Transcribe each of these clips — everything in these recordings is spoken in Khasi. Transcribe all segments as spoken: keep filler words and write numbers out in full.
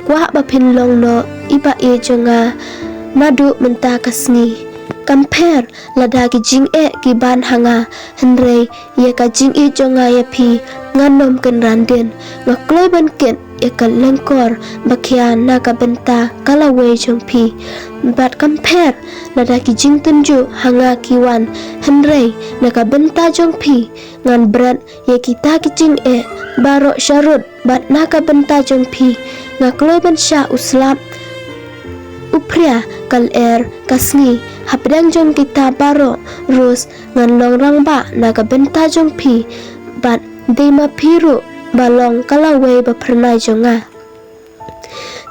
kwah ba phin long noh i ba ïeit jong nga naduh mynta ka sngi. Kam pher lada ki jingeh ki ban ha nga, hynrei ïa ka jingïeit jong nga ïa phi ngan ym kynran dien. Nga kloi ban kit ïa ka lyngkor ba khia na ka bynta ka lawei jong phi. Bad kam pher lada ki jingtynjuh ha nga ki wan, hynrei na ka bynta jong phi ngan bret ïa kita ki jingeh baroh sharud. Bad na ka bynta jong phi nga kloi ban shah u slap, u phria, ka lyer, ka sngi. Hapdeng jong kita baroh, Rose, ngan long rangbah na ka bynta jong phi. Bad dei ma phi ruh ba long ka lawei ba phyrnai jong nga.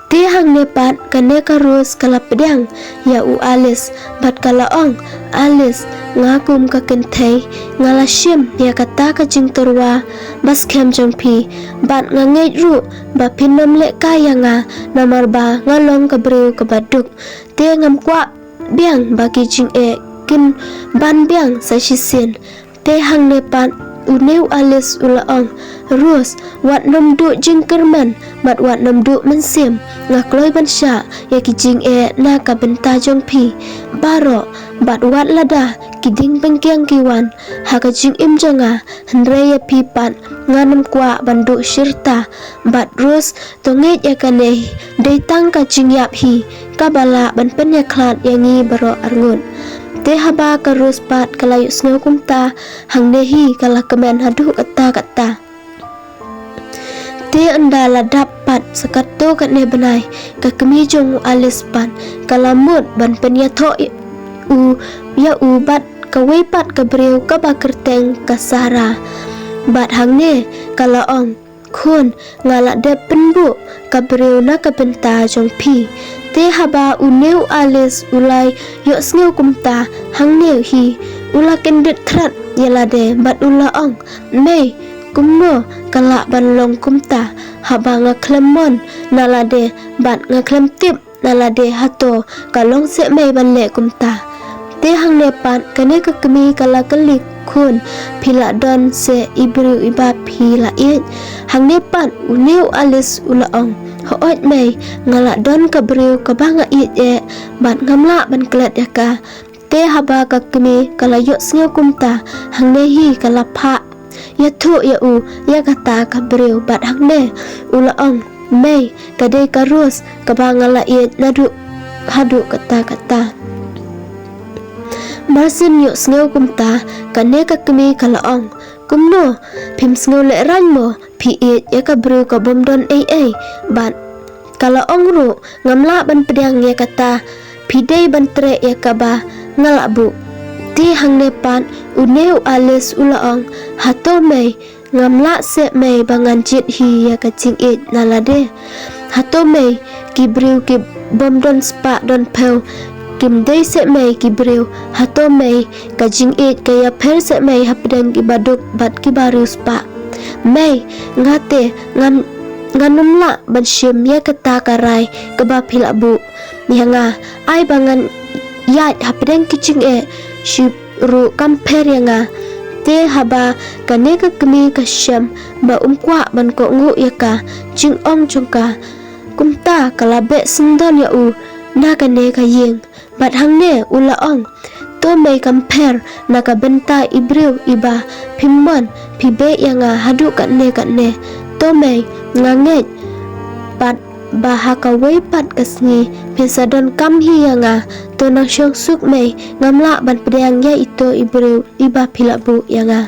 Te hangne pat kane ka Rose ka la pdiang ïa u Alice bad ka la ong, Alice, nga kum ka kynthei nga la shim ïa kata ka jingtyrwa ba skhem jong phi, bad nga ngeit ruh ba phin ym lehkai ïa nga, namar ba nga long ka briew kaba duk. Te ngam kwah biang ba ki jingeh kin ban biang sa shisien. Te hangne pat une u Alice u la ong, Rose, wat nym duh jingkyrmen bad wat nym duh mynsiem. Nga kloi ban shah ïa ki jingeh na ka bynta jong phi baroh, bad wat lada ki dieng pynkiang ki wan ha ka jingim jong nga, hynrei ïa phi pat ngan ym kwah ban duh shirta. Bad Rose, to ngeit ïa kane, dei tang ka jingïap hi kaba lah ban pynïakhlad ïa ngi baroh arngut. Te haba ka Rose pat ka la ïohsngew kumta, hangne hi ka la kmen haduh katta katta. Te ynda la dap pat sa katto katne bnai, ka kmie jong u Alice pat ka la mut ban pynïathoh u ïa u bad kawei pat ka briew kaba kyrteng ka Sarah. Bad hangne ka la ong, khun, nga la dep pynbuh ka briew na ka bynta jong phi. Te haba une u Alice u la ïohsngew kumta, hangne hi u la kyndit thrat ïa lade bad u la ong, mei, kumno ka lah ban long kumta haba nga khlem mon na lade bad nga khlem tip na lade hato ka long seh mei ban leh kumta. Te hangne pat kane ka kmie ka la kylli, khun, phi la don seh i briew iba phi la ïeit? Hangne pat une u Alice u la ong, hooid mei, nga la don ka briew kaba nga ïeit eh bad ngam lah ban klet ïa ka. Te haba ka kmie ka la ïohsngew kumta, hangne hi ka la phah ïathuh ïa u ïa kata ka briew bad hangne u la ong, mei, ka dei ka Rose kaba nga la ïeit naduh haduh katta katta. Mar shen ïohsngew kumta, kane ka kmie ka la ong, kumno, phim sngew lehraiñ mo, phi ïeit ïa ka briew ka bym don ei ei? Bad ka la ong ruh, ngam lah ban pdiang ïa kata, phi dei ban treh ïa kaba nga la buh. Te hangne pat une u Alice u la ong, hato mei, ngam lah seh mei ba ngan jied hi ïa ka jingïeit na lade? Hato mei, ki briew ki bym don spah don phew kim dei seh mei ki briew? Hato mei, ka jingïeit ka ïapher seh mei hapdeng kiba duk bad kiba riewspah? Mei, nga te ngan, ngan ym lah ban shim ïa kata ka rai kaba phi la buh ïa nga. Ai ba ngan ïaid hapdeng ki jingeh shi ruh kam pher ïa nga. Te haba kane ka kmie ka shem ba um kwah ban kohnguh ïa ka jingong jong ka, kumta ka la beh syndon ïa u na kane ka ïing. Bad hangne u la ong, to mei, kam pher na ka bynta i briew iba phim mon, phi beh ïa nga haduh katne katne. To mei, nga ngeit pat ba ha kawei pat ka sngi phin sa donkam hi ïa nga. To nang shong suk mei, ngam lah ban pdiang ïa ito i briew iba phi la buh ïa nga.